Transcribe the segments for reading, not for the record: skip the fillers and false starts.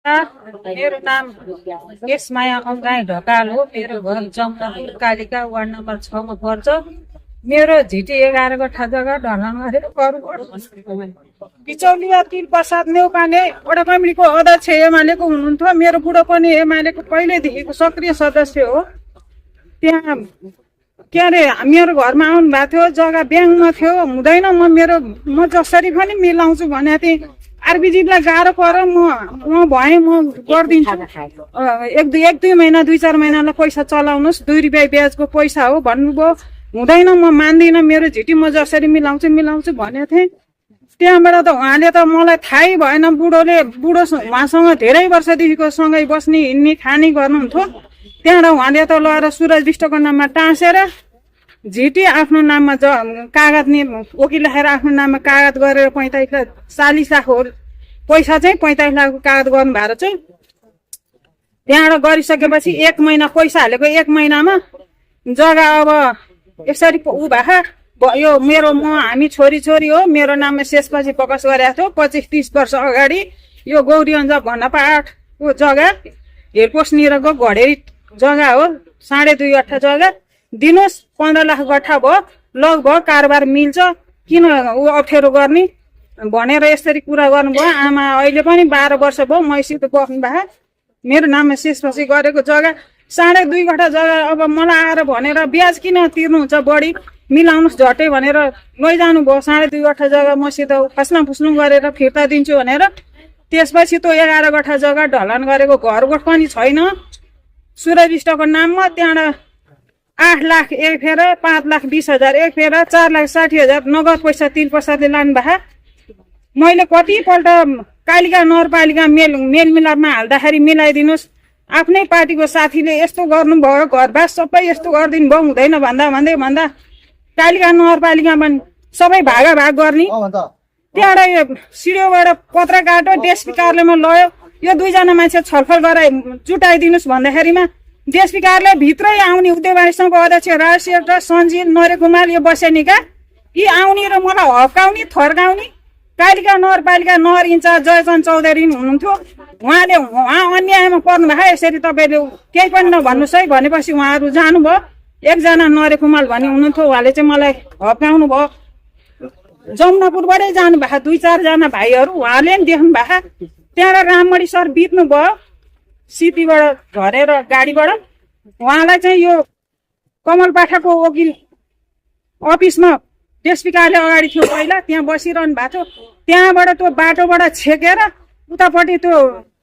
मेरो नाम यसमाया अङ्गाई ढकाल हो। मेरो घर जमुनापुर कालिका वार्ड नम्बर 6 मा पर्छ। मेरो झिटी 11 कट्ठा जग्गा ढलान गरेर बिचौलिया तिल प्रसाद नेउपाने वडा कमिटीको अध्यक्ष एमालेको हुनुहुन्थ्यो। मेरो बुढो पनि एमालेको पहिल्यैदेखिको सक्रिय सदस्य हो। त्यहाँ के अरे मेरो घरमा आउनु भएको थियो, जग्गा ब्याङ्कमा थियो, हुँदैन म जसरी पनि मिलाउँछु भनेको थिएँ। आरबीजीलाई गाह्रो पऱ्यो, म भएँ म गरिदिन्छु। एक दुई महिना 2-4 महिनालाई पैसा चलाउनुहोस्, 2 रुपियाँ ब्याजको पैसा हो भन्नुभयो। हुँदैन, म मान्दिनँ, मेरो झिटी म जसरी मिलाउँछु भनेको थिएँ। त्यहाँबाट त उहाँले त मलाई थाहै भएन। बुढो उहाँसँग धेरै वर्षदेखिको सँगै बस्ने हिँड्ने खाने गर्नुहुन्थ्यो। त्यहाँबाट उहाँले त लगाएर सुरज विष्टको नाममा टाँसेर झिटी आफ्नो नाममा कागज वकिल राखेर आफ्नो नाममा कागज गरेर 40 लाख हो पैसा चाहिँ 45 लाखको कागज गर्नु भएको चाहिँ। त्यहाँबाट गरिसकेपछि 1 महिना पैसा हालेको 1 महिनामा जग्गा अब यसरी उ भएको यो हामी छोरी हो। मेरो नाममा शेषपछि प्रकाश गरेको थियो 25-30 वर्ष अगाडि। यो गौरी अन्ज भन्नपा 8को जग्गा हेरपोस्टनिरको घडेरी जग्गा हो। 2.5 अट्ठा जग्गा दिनुहोस्, 15 लाख गट्ठा भयो, लगभग कारोबार मिल्छ, किन ऊ अप्ठ्यारो गर्ने भनेर यसरी कुरा गर्नुभयो। आमा अहिले पनि 12 वर्ष भयो मैसित बस्नु भएको। मेरो नाममा शेषपछि गरेको जग्गा 2.5 कट्ठा जग्गा अब मलाई आएर भनेर ब्याज किन तिर्नुहुन्छ बढी, मिलाउनुहोस् झट्टै भनेर लैजानु भयो। 2.5 कट्ठा जग्गा मसित फस्लाम गरेर फिर्ता दिन्छु भनेर। त्यसपछि त्यो 11 कट्ठा जग्गा ढलान गरेको घरगोठ पनि छैन सुरज विष्टको नाममा। त्यहाँबाट 8 लाख एक फेर, 5,20,000 एक फेर, 4,60,000 नगद पैसा तिल प्रसादले लानु भएको। मैले कतिपल्ट कालिका नगरपालिका मेलमिलापमा हाल्दाखेरि मिलाइदिनुहोस्, आफ्नै पार्टीको साथीले यस्तो गर्नुभयो, घरबास सबै यस्तो गरिदिनु भयो, हुँदैन भन्दा कालिका नगरपालिकामा सबै भागाभाग गर्ने। त्यहाँबाट यो सिडिओबाट पत्र काट्यो, डिएसपी कार्यालयमा लयो। यो 2 जना मान्छे छलफल गराइ जुटाइदिनुहोस् भन्दाखेरिमा डिएसपी कार्यालय भित्रै आउने उद्योगवादीसँग अध्यक्ष राजशेखर र सञ्जीव नरेकुमार यो बसेनीका यी आउने र मलाई हप्काउने थर्काउने। कालिका नगरपालिका नगर इन्चार्ज जयचन्द्र चौधरी हुनुहुन्थ्यो। उहाँ अन्यायमा पर्नु भएको। यसरी तपाईँले केही पनि नभन्नुहोस् है भनेपछि उहाँहरू जानुभयो। एकजना नरेकुमार भन्ने हुनुहुन्थ्यो, उहाँले चाहिँ मलाई हप्काउनु भयो। जमुनापुरबाटै जानु भएको 2-4 जना भाइहरू, उहाँले पनि देख्नु भएको। त्यहाँबाट राममणि सर बित्नु भयो सिटीबाट झरेर गाडीबाट। उहाँलाई चाहिँ यो कमल पाठाको वकिल अफिसमा डिएसपी कार्यालय अगाडि थियो पहिला, त्यहाँ बसिरहनु भएको थियो। त्यहाँबाट त्यो बाटोबाट छेकेर उतापट्टि त्यो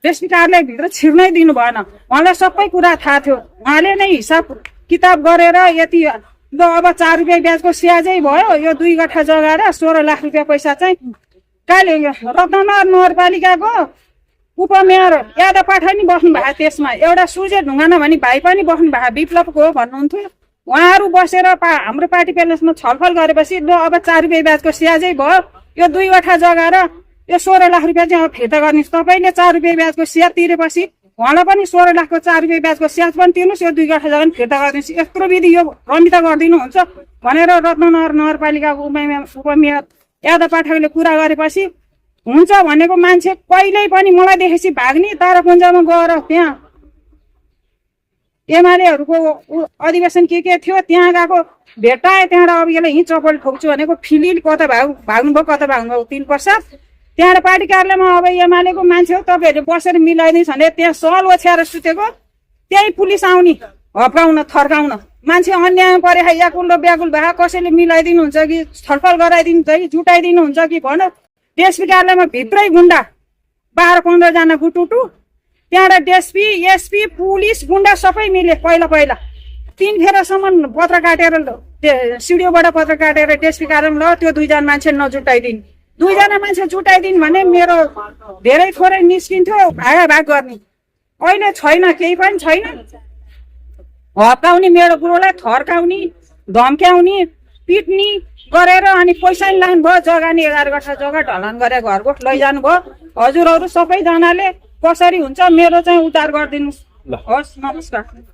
डिएसपी कार्यालयभित्र छिर्नै दिनु भएन। उहाँलाई सबै कुरा थाहा थियो। उहाँले नै हिसाब किताब गरेर यति अब 4 रुपियाँ ब्याजको स्याजै भयो। यो 2 कट्ठा जग्गा र 16 लाख रुपियाँ पैसा चाहिँ रत्ननगर नगरपालिकाको उपमेयर यादव पाठा नि बस्नु भएको। त्यसमा एउटा सूर्य ढुङ्गाना भन्ने भाइ पनि बस्नु भएको, विप्लवको हो भन्नुहुन्थ्यो। उहाँहरू बसेर हाम्रो पार्टी प्यालेसमा छलफल गरेपछि ल अब 4 रुपियाँ ब्याजको स्याजै भयो। यो 2 कट्ठा जग्गा र यो 16 लाख रुपियाँ चाहिँ अब फिर्ता गर्नुहोस्। तपाईँले 4 रुपियाँ ब्याजको स्याज तिरेपछि उहाँलाई पनि 16 लाखको 4 रुपियाँ ब्याजको स्याज पनि तिर्नुहोस्, यो 2 कट्ठा जग्गा फिर्ता गरिदिनुहोस्। यत्रो विधि यो रमिता गरिदिनुहुन्छ भनेर रत्ननगर नगरपालिकाको उपमेयर यादव पाठकले कुरा गरेपछि हुन्छ भनेको मान्छे कहिल्यै पनि मलाई देखेपछि भाग्ने। तारापुञ्जमा गएर त्यहाँ एमालेहरूको अधिवेशन के थियो, त्यहाँ गएको भेटाए। त्यहाँबाट अब यसलाई हिँ चपल ठोक्छु भनेको फिलिल कता भाग्नुभयो तिल प्रसाद। त्यहाँबाट पार्टी कार्यालयमा अब एमालेको मान्छे हो, तपाईँहरूले बसेर मिलाइदिनुहोस् भने त्यहाँ सल ओछ्याएर सुतेको। त्यही पुलिस आउने हप्काउन थर्काउन। मान्छे अन्याय परे याकुल र व्याकुल भए कसैले मिलाइदिनुहुन्छ कि छलफल गराइदिनुहुन्छ कि जुटाइदिनुहुन्छ कि भन। डिएसपी कार्यालयमा भित्रै गुन्डा 12-15 जना गुटुटु। त्यहाँबाट डिएसपी एसपी पुलिस गुन्डा सबै मिले। पहिला 3 फेरसम्म पत्र काटेर सिडिओबाट पत्र काटेर डिएसपी कार्यालयमा ल त्यो 2 जना मान्छे नजुटाइदिन्। 2 जना मान्छे जुटाइदिन् भने मेरो धेरै थोरै निस्किन्थ्यो भागाभाग गर्ने। अहिले छैन, केही पनि छैन। हप्काउने, मेरो बुढोलाई थर्काउने, धम्क्याउने, पिट्ने गरेर अनि पैसा नि लानु भयो। जग्गा नि 11 कट्ठा जग्गा ढलान गरेर घरगोठ लैजानु भयो। हजुरहरू सबैजनाले कसरी हुन्छ मेरो चाहिँ उद्धार गरिदिनुहोस्। हस्, नमस्कार।